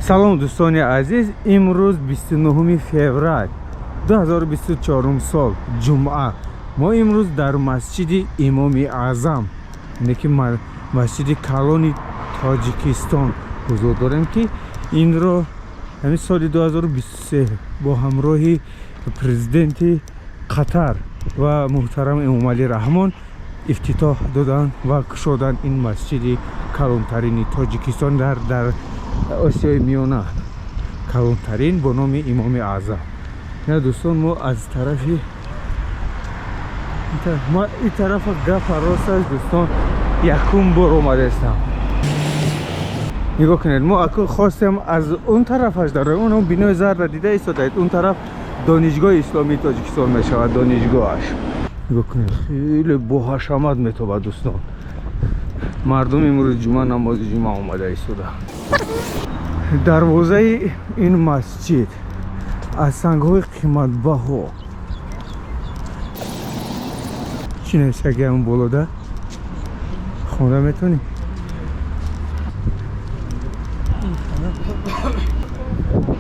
Салом, дӯстони азиз. Имрӯз 29 феврал 2024 сол, ҷумъа. Мо имрӯз дар масҷиди Имоми Аъзам, яъне ки масҷиди калони Тоҷикистон ҳузур дорем, ки инро ҳамин соли 2023 бо ҳамроҳи президенти Қатар ва муҳтарам Эмомалӣ Раҳмон ифтитоҳ доданд ва кушоданд ин масҷиди калонтарини Тоҷикистон, дар Осиёи Миёна калонтарин, бо номи Имоми Аъзам. На, дӯстон, мо аз тарафи ма ин тарафа, гапа рост аст, дӯстон, якум бор омадастам. Нигоҳ кунед, мо акун хостем аз он тарафаш дароем. Он бинои зарда дида истодаед, он тараф Донишгоҳи Исломии Тоҷикистон мешавад, донишгоҳаш. Нигоҳ кунед, хеле боҳашамат метобад, дӯстон. Мардум имрӯз ҷумъа, намози ҷумъа омада истода. Дарвозаи ин масҷид аз сангҳои қиматбаҳо. Чӣ нависаги ҳамн болода, хонда метавонӣ?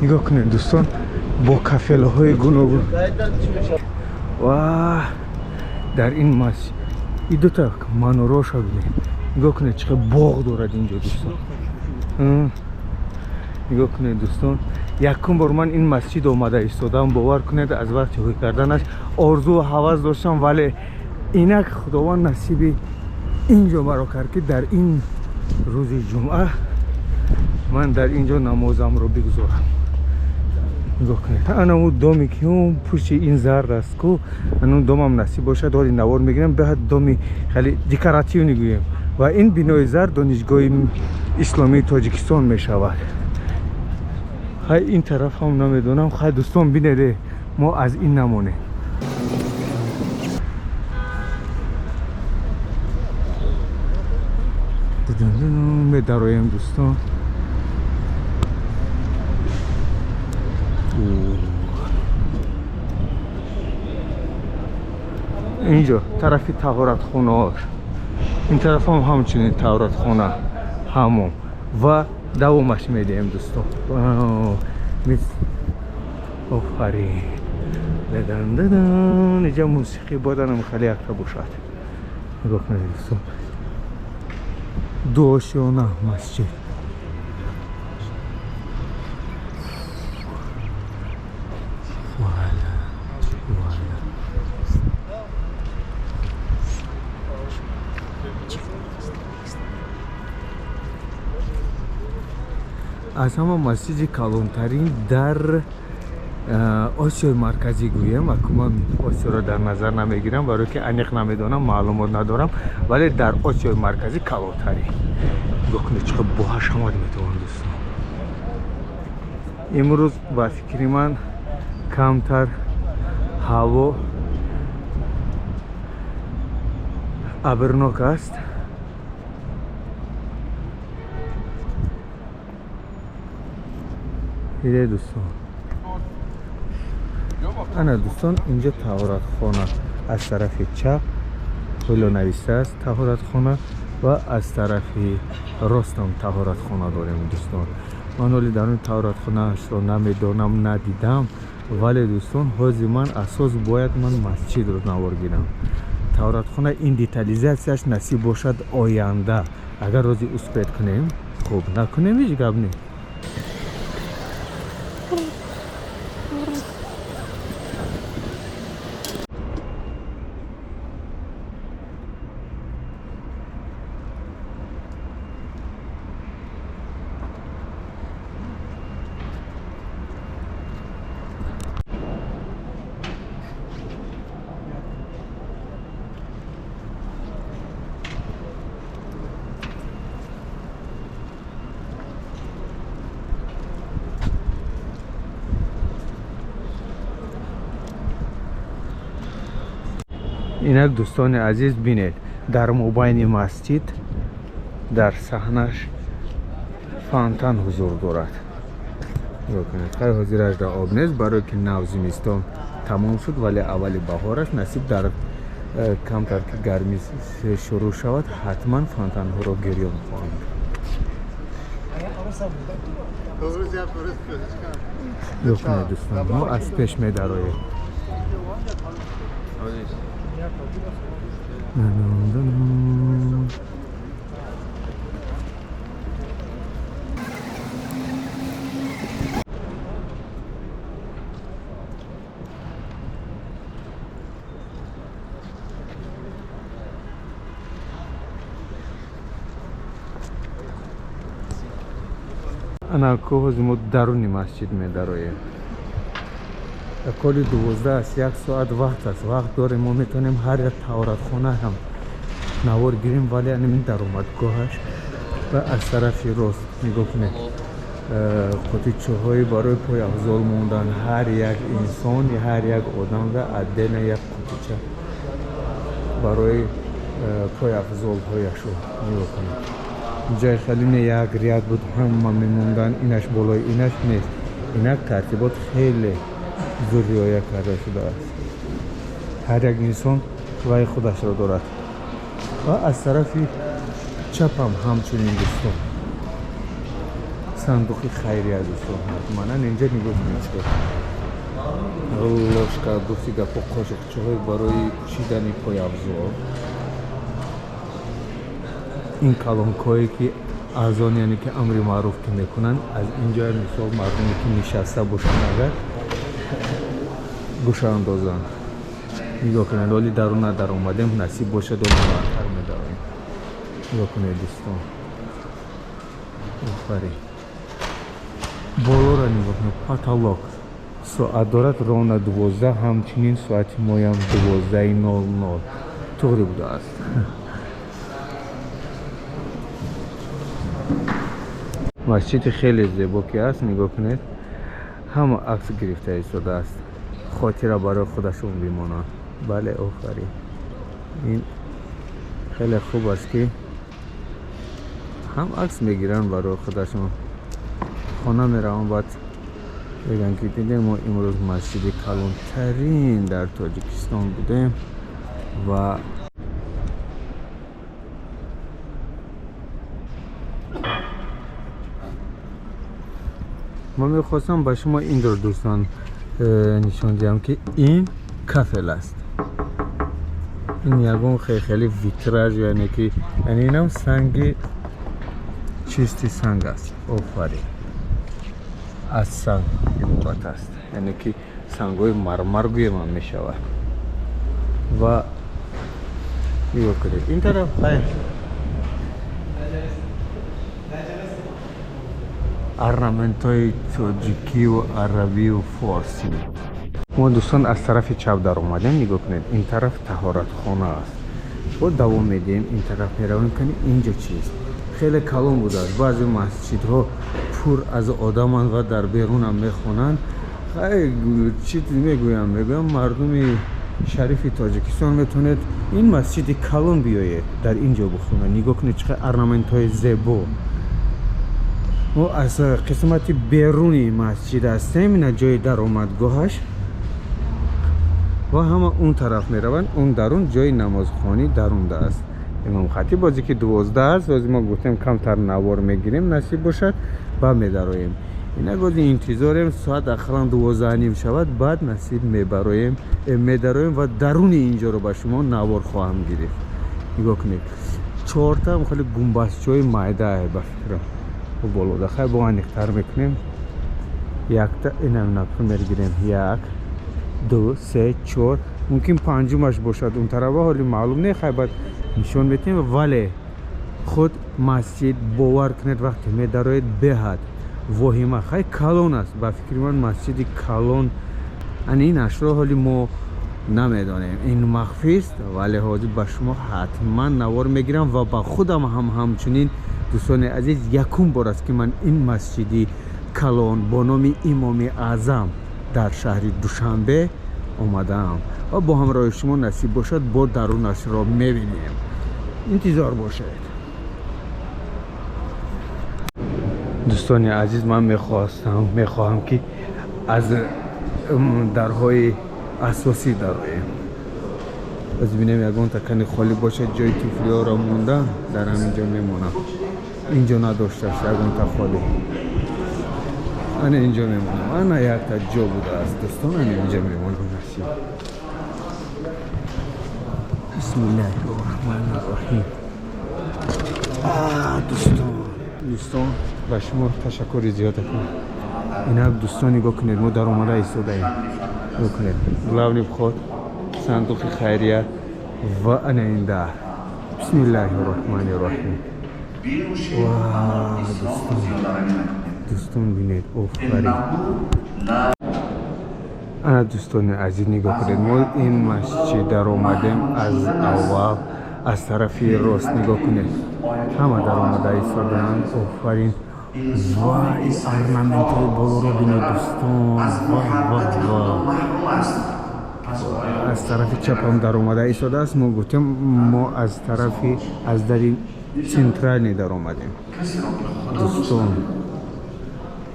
Нигоҳ кунед, дӯстон, бо кафелҳои гуногун ва дар ин масҷид и дута манороша бинед. Нигоҳ кунед, чӣ қадр боғ дорад инҷо, дӯстон. Нигоҳ кунед, дӯстон, якум бор ман ин масҷид омада истодам. Бовар кунед, аз вақти ҳуй карданаш орзу ҳавас доштам, вале инак Худованд насиби инҷо маро кард, ки дар ин рӯзи ҷумъа ман дар ин ҷо намозамро бигузорам. Нигоҳ кунед, анаму доме ки он пушти ин зард аст ку, анун домам насиб бошад, ҳоли навор мегирам. Беҳад доми хеле декоративный гӯем. Ва ин бинои зард Донишгоҳи Исломии Тоҷикистон мешавад. Хай, ин тараф ҳам намедонам. Хай, дӯстон, бинеде, мо аз ин намонем. Медароем, дӯстон. Инҷо тарафи таҳоратхонаош, ин тарафам ҳамчунин таҳоратхона, ҳамом. Ва давомаш медиҳем, дӯстон. Офарин. Дадан, иҷа мусиқӣ боданам хеле якта бошад. Нигоҳ кунед, дӯстон, дуошёна масҷид. Валя, валя. Аз ҳама масҷиди калонтарин дар Осиёи Марказӣ гӯем. Аку ман Осиёро дар назар намегирам, барое ки аниқ намедонам, маълумот надорам, вале дар Осиёи Марказӣ калонтарин. Нигоҳ кунед, чӣ қадр боҳашамат метавон, дӯстон. Имрӯз, ба фикри ман, камтар ҳаво абрнок аст. Диде, дӯстон? Ана, дӯстон, инҷо таҳоратхона, аз тарафи чап ҳоло навистааст таҳоратхона ва аз тарафи ростам таҳоратхона дорем, дӯстон. Ман ҳоли дар он таҳоратхонаашро намедонам, надидам, вале, дӯстон, ҳозир ман асос бояд ман масҷидро навор гирам. Таҳоратхона ин детализатсияш насиб бошад оянда, агар рози успеть кунем, хуб, накунем, ҳеҷ гап не. Инак, дӯстони азиз, бинед, дар мобайни масҷид, дар саҳнаш фонтан ҳузур дорад. Нигоҳ кунед, хай, ҳозираш дар об нест, барое ки нав зимистон тамом шуд, вале аввали баҳор аст. Насиб дар камтар ки гармӣ шурӯъ шавад, ҳатман фонтанҳоро гирён хоҳанд. Нигоҳ дӯстон, мо аз пеш медароем. Ана ҳозир мо даруни масҷид медароем. Коли 12 аст, як соат вақт аст. Вақт дорем, мо метавонем ҳар як таҳоратхона ҳам навор гирем, вале анамин даромадгоҳаш ва аз тарафи рост нигоҳ кунед, қутичаҳои барои пойафзол мондан. Ҳар як инсон, ҳар як одамра отдельно як қутича барои пойафзолҳояшо. Нигоҳ кунед, ҷои хеле не як ряд буд, ҳама мемондан, инаш болои инаш нест. Инак тартибот хеле зур риоя карда шудааст. Ҳар як инсон вай худашро дорад. Ва аз тарафи чапам ҳамчунин, дӯстон, сандуқи хайрия. Дӯстон, ҳатманан инҷа нигоҳ кунед, чикор ложка, гуфти гапо, қошуқчаҳои барои пӯшидани пойафзол, ин калонкҳое ки азон, яъне ки амри маъруф ки мекунанд аз инҷо, мисол мардуме ки нишаста бошанд, агар гӯша андозанд. Нигоҳ кунед, ҳоли дарун надаромадем, насиб бошад, баъдтар медароем. Нигоҳ кунед, дӯстон, офарин. Болоро нигоҳ кунед, потолок соат дорад, ровно 12, ҳамчунин соати моям 12:00 туғри будааст. Масҷиди хеле зебо ки аст, нигоҳ кунед, ҳама акс гирифта истодааст, хотира барои худашон бимонанд. Бале, офарин, ин хеле хуб аст ки ҳам акс мегиранд барои худашон, хона мераванд, баъд мегӯянд ки дидем, мо имрӯз масҷиди калонтарин дар Тоҷикистон будем. Ва ман мехостам ба шумо инро, дӯстон, нишон диҳам, ки ин кафел аст. Ин ягон хеле витраж, яъне ки яъне инам санги чисти санг аст. Офарин, аз санг иборат аст, яъне ки сангҳои мармар гӯем ҳам мешавад. Ва нигоҳ кунед ин тараф, хайр, орнаментҳои тоҷикиву арабию форсӣ. Мо, дӯстон, аз тарафи чап даромадем. Нигоҳ кунед, ин тараф таҳоратхона аст. Бо давом медиҳем, ин тараф меравем. Кани, инҷо чист? Хеле калон будааст. Баъзе масҷидҳо пур аз одаманд ва дар берунам мехонанд. Чӣ мегӯям? Мегӯям, мардуми шарифи Тоҷикистон, метавонед ин масҷиди калон биёед, дар ин ҷо бихонед. Нигоҳ кунед, чӣ қадр орнаментҳои зебо. Мо аз қисмати беруни масҷид ҳастем, ина ҷои даромадгоҳаш, ва ҳама он тараф мераванд. Он дарун ҷои намозхонӣ дарунда аст. Имомхатиб бозе ки 12 аст, бози мо гуфтем камтар навор мегирем, насиб бошад, ба медароем. Инак бози интизорем, соат ақаллан 12:30 шавад, баъд насиб мебароем, медароем ва даруни инҷоро ба шумо навор хоҳам гирифт. Нигоҳ кунед, чорта хеле гумбазчаҳои майдаа ба фикрам болода. Хай, бо аниқтар мекунем. Якта инам, например, гирем: як, ду, се, чор, мумкин панҷумаш бошад он тарафа, ҳоли маълум не. Хай, баъд нишон метиҳем. Вале худ масҷид, бовар кунед, вақте медароед, беҳад воҳима. Хай, калон аст, ба фикри ман масҷиди калон. Ани ин ашро ҳоли мо намедонем, ин махфист, вале ҳозир ба шумо ҳатман навор мегирам ва ба худам ҳам ҳамчунин. Дӯстони азиз, якум бор аст, ки ман ин масҷиди калон бо номи Имоми Аъзам дар шаҳри Душанбе омадаам ва бо ҳамроҳи шумо, насиб бошад, бо дарунашро мебинем. Интизор бошед. Дӯстони азиз, ман мехостам, мехоҳам, ки аз дарҳои асосӣ дароем. Боз бинем, ягон такани холӣ бошад, ҷои туфлиҳоро монда, дар ҳамин ҷо мемонам. Инҷо надоштааст ягонта холӣ. Ана инҷо мемонам. Ана якта ҷо будааст, дӯстон, ана инҷо мемонам, насиб. Бисмиллаҳи роҳмани роҳим. Дӯстон, дӯстон, ба шумо ташаккури зиёд. Инак, дӯстон, нигоҳ кунед, мо даромада истодаем. Нигоҳ кунед, главный вход, сандуқи хайрия ва ана ин дар. Бисмиллаҳи роҳмани роҳим. Ва дӯстон, дӯстон, бинед, офарин. Ана, дӯстони азиз, нигоҳ кунед, мо ин масҷид даромадем. Аз аввал аз тарафи рост нигоҳ кунед, ҳама даромада истодаанд. Офарин. Ва ин орнаментҳои болоро бинед, дӯстон. Ва ва ва аз тарафи чапам даромада истодааст. Мо гуфтем, мо аз тарафи аз дари центральный даромадем. Дӯстон,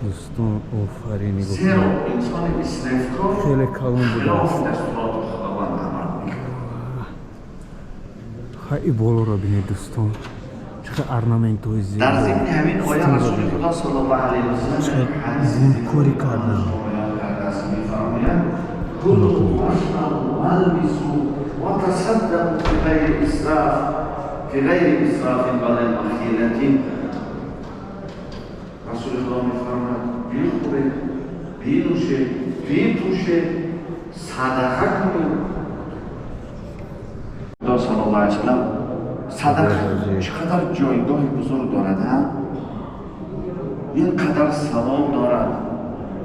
дӯстон, офарин, нигоҳ кунед, хеле калон будааст. Ха, и болоро бинед, дӯстон, чӣ қадр орнаментҳои зебо. Дар зимни ҳамин оя Расули Худо саллаллоҳу алайҳи васаллам Чӣ гулкорӣ карданд. كلوا واشربوا والبسوا وتصدقوا بغير إسراف، في غير إسراف ولا مخيلة. Расули Худо мефармояд: бихӯред, бинӯшед, бипӯшед, садақа кунед. Худо саллаллоҳу алайҳи васаллам, садақа чӣ қадар ҷойгоҳи бузург дорад, ҳа, ин қадар савоб дорад.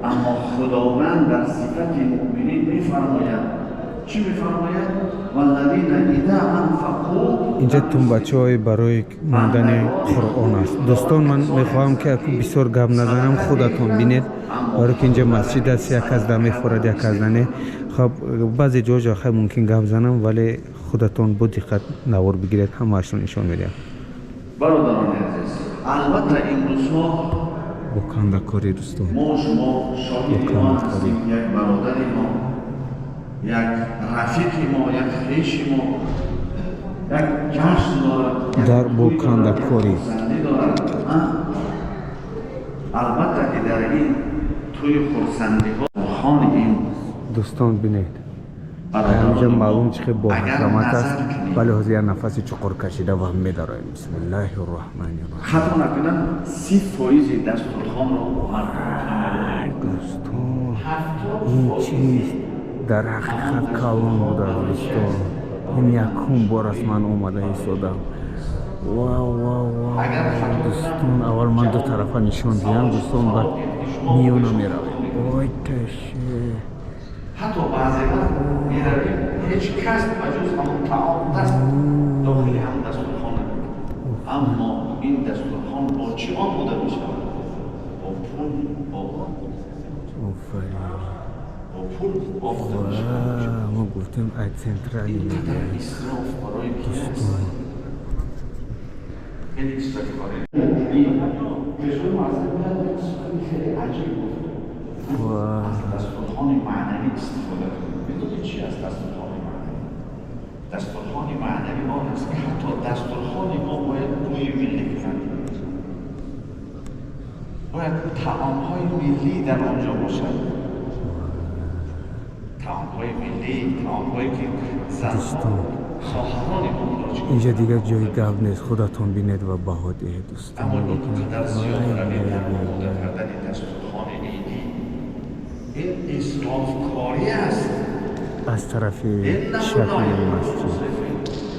Аммо Худованд дар сифати муъминин мефармояд, чӣ мефармояд? والذين إذا أنفقوا Инҷа тумбачаҳои барои мондани Қуръон аст. Дӯстон, ман мехоҳам, ки аку бисёр гап назанам, худатон бинед, барои ки инҷа масҷид аст, як аз да мефорад, як аз да не. Хоб, баъзе ҷоҷо хай мумкин гап занам, вале худатон бо диққат навор бигиред, ҳамаашро нишон медиҳам. Бародарони азиз, албатта, имрӯзҳо Бо кандакорӣ, дӯстон. мо шумо шоҳиди он ҳастем, як бародари мо, як рафиқи мо, як хеши мо як ҷашн дорад, як Дар бо тӯй дорад, як кандакорӣ. хурсандӣ дорад, а? Албатта, ки дар ин тӯи хурсандиҳо хони ин Дӯстон, бинед, ҳаминҷа маълум чӣ хел бо ҳашамат аст, вале ҳозир як нафаси чуқур кашида ва медароем. Бисмиллаҳи роҳмани роҳим. Хато накунам, 30 фоизи дастурхонро мардум Дӯстон, ин чиз дар ҳақиқат калон будааст. Дӯстон, ин якум бор аст ман омада истодам. Вау, вау, вау! Дӯстон, аввал ман ду тарафа нишон диҳам, дӯстон, баъд миёна меравем. Ой, таше! Ҳатто баъзе вақт меравем, ҳеҷ кас ба ҷуз ҳамон таом даст дохили ҳамон дастурхон намекунад. Аммо ин дастурхон бо чӣ омода мешавад? Бо пул, бо Офарин! бо пул омода мешавад. Ва мо гуфтем, ай центральный Ин қадар мегӯянд. исроф барои ки аст? Ин исрофкорӣ. Пешвои муаззам меяд, як сухани хеле аҷиб гуфт: аз дастурхони маънавӣ истифода кунед. Медонед, чи аст дастурхони маънавӣ? Дастурхони маънавӣ он аст, ки ҳатто дастурхони мо бояд бӯи миллӣ кунад, бояд таомҳои миллӣ дар он ҷо бошад, таомҳои миллӣ, таомҳое ки занҳо, Дӯстон. хоҳарони мо онро чӣ Инҷа дигар ҷои гап нест, худатон бинед ва баҳо диҳед, дӯстон. Аммо ин қадар зиёдравӣ дар омода кардани дастурхони иди, ин исрофкорӣ аст. Аз тарафи Ин чапи масҷид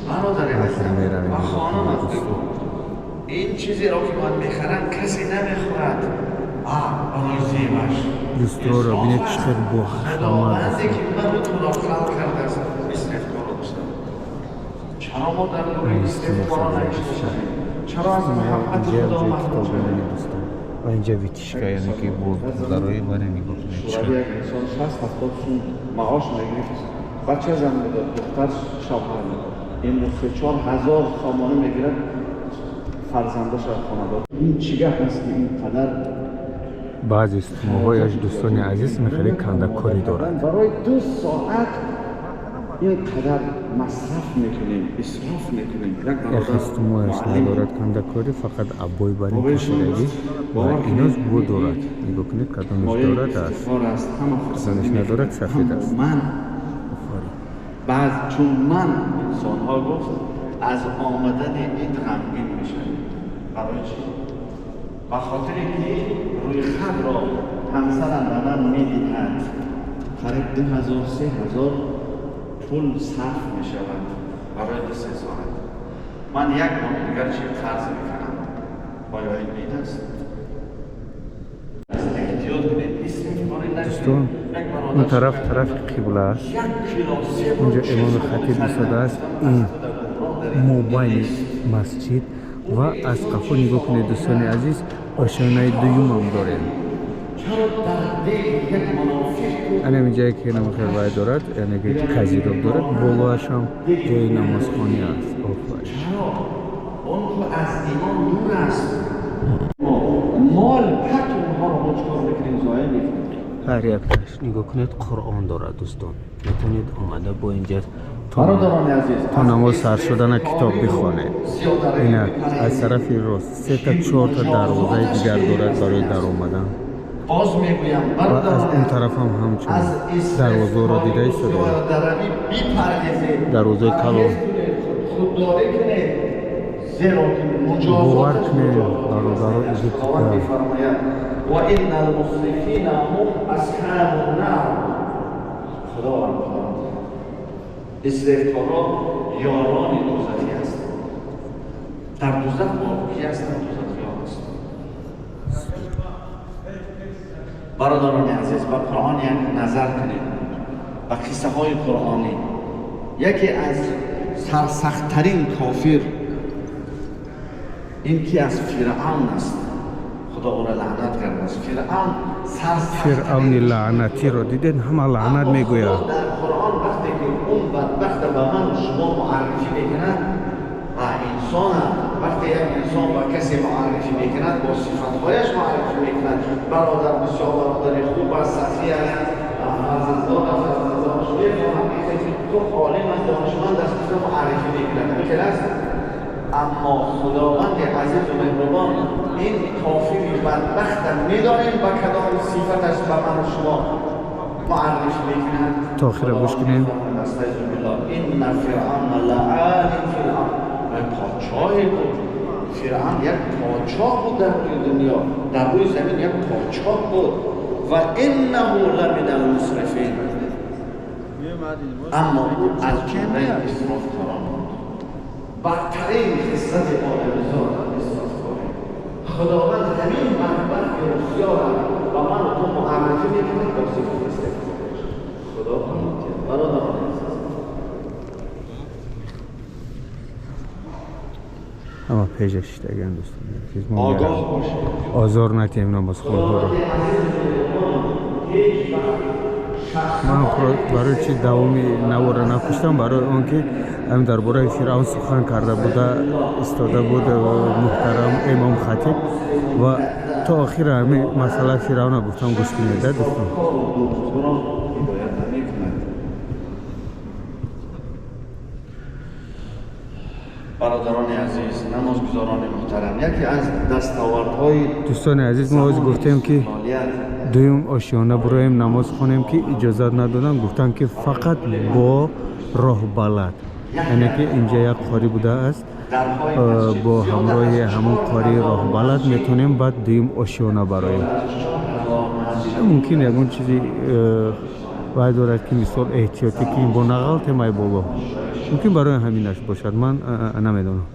бародари охир меравем. Ба хонумат дӯстон. бигӯ, ин чизеро ки ман мехарам, касе намехӯрад, а барои зебаш. Люстроро бинед, чӣ хел бо ҳашамат. Худованде ки ману туро халқ кардааст, исрофкоро дӯст надорад. Чаро мо дар бораи исрофкоро намешиносем? Чаро аз муҳаббати Инҷа Худо ҷои маҳрум шудем? китоббинӣ, дӯстон, ва инҷа вытяжка, яъне ки бо дарои варе нигоҳ кунед, чӣ хел Як инсон 60-70 сум маош мегирифт, бача зан медод, духтар шавҳар медод. Имрӯз 3-4 ҳазор сомонӣ мегирад, фарзандаша хонадор. Ин чӣ гап аст, ки ин қадар? Баъзе стулҳояш, дӯстони азиз, мехеле кандакорӣ дорад. Барои 2 соат. Ин қадар масраф мекунем, исроф мекунем. Як бародар Яхистумояш муаллим надорад, кандакорӣ, фақат аббой барин бобои кашидагӣ бовар ва кунед, иноз бу дорад. Нигоҳ кунед, кадомиш мояи дорад аст. ифтихор аст, ҳама хурсандӣ Кадомиш надорад, мекунанд. сафед Аммо аст. ман Офарин. баъд чун ман инсонҳо гуфт, аз омадани ид ғамгин мешавем. Барои чӣ? Ба хотире ки рӯйхатро ҳамсарам ба ман медиҳад, қариб 2000, 3000 пул сарф мешавад барои 2-3 соат. Ман як бор дигар чи қарз мекунам? Оё ин ид аст? Эҳтиёт кунед, исрофкорӣ накунед. Дӯстон, Як он бародар тараф шикоят тарафи кард. қибла аст. 1 кило себро Инҷо имоми 6 сомонӣ хатиб харидам. истодааст. Гуфтам, Ин аз ту дар гумроҳ дар ин мобайни нест. масҷид ва аз қафо нигоҳ кунед, дӯстони азиз, ошёнаи дуюмам дорем. Чаро дар дил як мунофиқ Ана инҷае ки намахел вай дорад, яъне ки козырёк дорад, болоашам ҷои намозхонӣ аст. Офарин. Чаро он ку аз имон дур аст? Мол пак онҳоро мо чикор мекунем? Зоя мекунем. Ҳар якташ нигоҳ кунед, Қуръон дорад, дӯстон. Метавонед омада бо инҷа Бародарони азиз, то намоз сар шудана китоб бихонед. Ина аз тарафи рост сета, чорта дарвозаи дигар дорад барои даромадан боз мегӯям, ва аз он тараф ҳам ҳамчунин дарвозаро дида истодаем. Зиёдаравӣ бипарҳезед. Дарвозаи калон. Худдорӣ кунед, зеро ки Бовар муҷозоташ кунед, муҷозоти бародаро, аст. иззати Худованд Худо. мефармояд: ва инна алмусрифина ҳум асҳобу нар. Худованд мефармояд, исрофкорон ёрони дӯзахӣ ҳастанд. Дар дӯзах бо ки ҳастанд? Дӯзахиён ҳастанд. Бародарони азиз, ба Қуръон як назар кунед, ба қиссаҳои қуръонӣ. Яке аз сарсахттарин кофир ин ки аз Фиръавн аст. Худо ӯро лаънат кардааст. Фиръавн. Фиръавни лаънатиро дидед, ҳама лаънат мегӯяд. Дар Қуръон вақте ки он бадбахта ба ману шумо муаррифӣ мекунад ва инсона, вақте як инсон ба касе муаррифӣ мекунад, бо сифатҳояш муаррифӣ мекунад: бародар бисёр бародари хуб аст, сахӣ аст, фарзанддор аст, фарзанддораш мехоҳад, ту олим аст, донишманд аст, гуфта муаррифӣ мекунад. Ҳамин хел аст. Аммо Худованди азизу меҳрубон ин кофири бадбахта медонем ба кадом сифаташ ба ману шумо муаррифӣ мекунад? То охира гӯш кунем. أستعيذ بالله. إن فرعون لعال في الأرض. Подшоҳе буд Фиръавн, як подшоҳ буд дар рӯи дунё, дар рӯи замин як подшоҳ буд. وإنه لمن المسرفين. Аммо ӯ аз ҷумлаи исрофкорон буд. Бадтарин хислати одамизод исрофкорӣ. Худованд ҳамин бадбахти русиёра ба ману ту муаррифӣ мекунад бо сифати истиғфораш. Худо паноҳ диҳад, бародарони азиз. Ҳама пежа шиштагиан, дӯстони азиз. Мо Огоҳ меравем. бошед. Озор натиҳем намозхонҳоро. Худованди азизу меҳрубон ҳеҷ вақт Ман барои чи давоми навора накуштам? Барои он ки ҳам дар бораи Фиръавн сухан карда буда истода буд муҳтарам имом хатиб ва то охира ҳамин масъалаи Фиръавна гуфтам, гӯш кунед, да, дӯстон. Кору дурӯғро ҳидоят намекунад. Бародарони азиз, намозгузорони муҳтарам, яке аз дастовардҳои Дӯстони азиз, мо ҳозир гуфтем, ки истиқлолият дуюм ошёна буроем, намоз хонем, ки иҷозат надодам. Гуфтам, ки фақат бо роҳбалад, яъне ки инҷа як қорӣ будааст. Дарҳои масҷид Бо зиёда ҳамроҳи аз ҳамон 4000 қории роҳбалад метавонем баъд дуюм ошёна бароем. аз 4000 масҷид. Мумкин ягон чизи вай дорад, ки мисол эҳтиётӣ, ки бо нағалтем ай боло, мумкин барои ҳаминаш бошад, ман намедонам.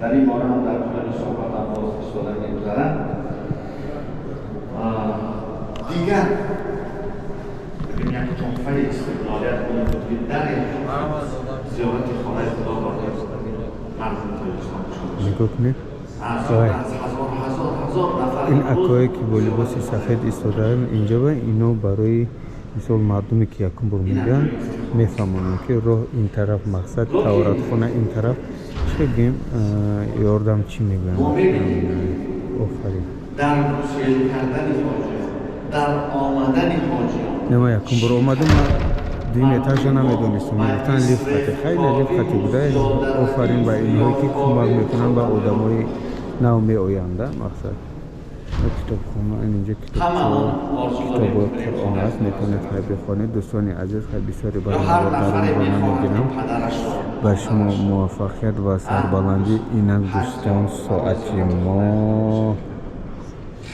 Дар ин бора ҳам дар тӯли суҳбатам боз истода мегузарам. Дигар бибин, як тӯҳфаи истиқлолият он буд, ки дари зиёрати хонаи Худо барои мардуми Тоҷикистон кушода шуд. Нигоҳ кунед. Аз Вай. аз ҳазор, ҳазор, ҳазор нафар Ин имрӯз акое ки бо либоси сафед истодаанд инҷо ва ино барои мисол мардуме ки якум бор мегӯянд, мефаҳмонанд, ки роҳ ин тараф, мақсад таоратхона ин тараф, чӣ гӯем, ёрдам чӣ мегӯянд. Офарин. Дар гусел кардани ҳоҷиён, дар омадани ҳоҷиён. Не, ман якум бор омадам, ман Дуюм этажа намедонистам, мегуфтан лифт хати. Хеле лифт хати буда. Офарин ба инҳое, ки кӯмак мекунанд ба одамои нав меоянда. Мақсад, китобхона инҷо, китобҳои Қуръон аст, метавонед хай бихонед. Дӯстони азиз, хай бисёре барномаро намегирам. Ба шумо муваффақият ва сарбаландӣ. Инак, дӯстон, соати мо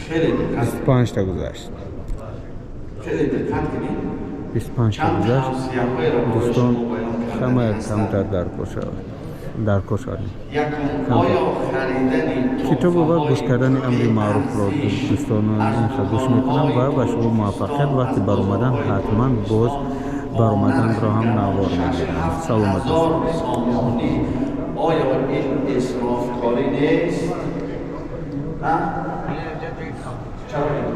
25-та гузашт, 25-та гузашт. Дӯстон, ҳама камтар даркор шавад, даркор шавад китобу ва гӯш кардани амри маъруфро. Дӯстон, инха гӯш мекунам ва ба шумо муваффақият. Вақти баромадан ҳатман боз баромаданро ҳам навор мегирам. Саломат бошед. Оё ин исрофкорӣ нест? Чаро?